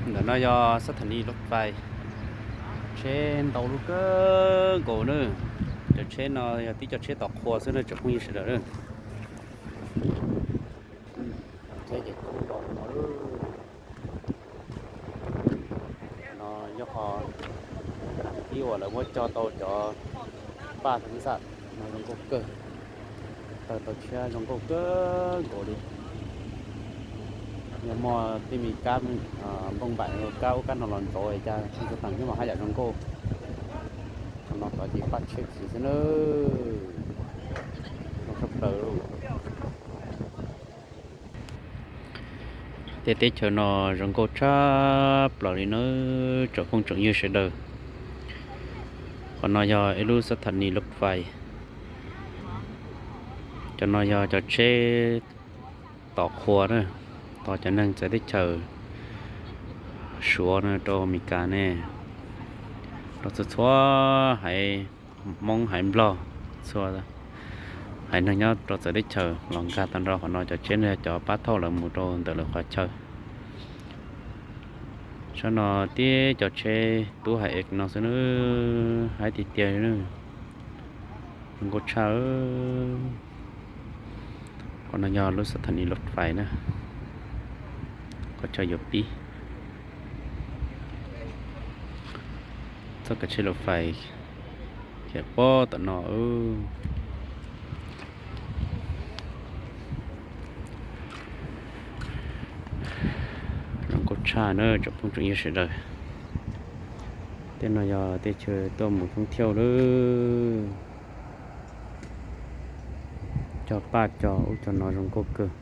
Ntawm no yog xab thas nis loj fais, tsheb ntau lub kawg nkaus na. Cov tsheb no yog tib cov tsheb tos qhua xwb na tsoom phooj ywg sawv daws na. Tsheb ces coob npaum no. No yog qhov ib uas lawv muab cog tau cov paj thaj xaj no zoo nkauj kawg, tawg tau tshiab zoo nkauj kawg nkaus li. Yog muaj tej me kab nplooj npaim, kab ub kab no los ntxuav cas tsis tau teem thiab mas haj yam zoo nkauj. Qhov no tod ces paj tsheb kiv xwb na, zoo tshaj plaws. Tej teb chaws no zoo nkauj tshaj plaws li nawb tsoom phooj tsoom ywg sawv daws. Qhov no yog ib lub xab thas nis loj fais. Cov no yog cov tsheb tos qhua na, tos cov neeg txawv teb chaws Suav no rau Amelikas ne, rau txhua txhua haiv Hmoob haiv Nplog, txhua haiv neeg nyob rau txawv teb chaws los nkag tau nrog qhov no. Cov tsheb no yog cov pab thauj lawv mus rau ntawm lawv qhov chaw. Sab no tib cov tsheb tub hais ev no xwb na, haib tiag tiag li na, zoo nkauj tshaj. Qhov no yog lub xab thas nis loj fais na, qhov chaw yuav pib txoj kev tsheb loj fais khiav pog tom no. Zoo nkauj tshaj na tsoom phooj tsoom ywg sawv daws. Tej no yog tej chaw tuaj mus thoob thiauj lawm. Cog paj cog ub cog no zoo nkauj kawg.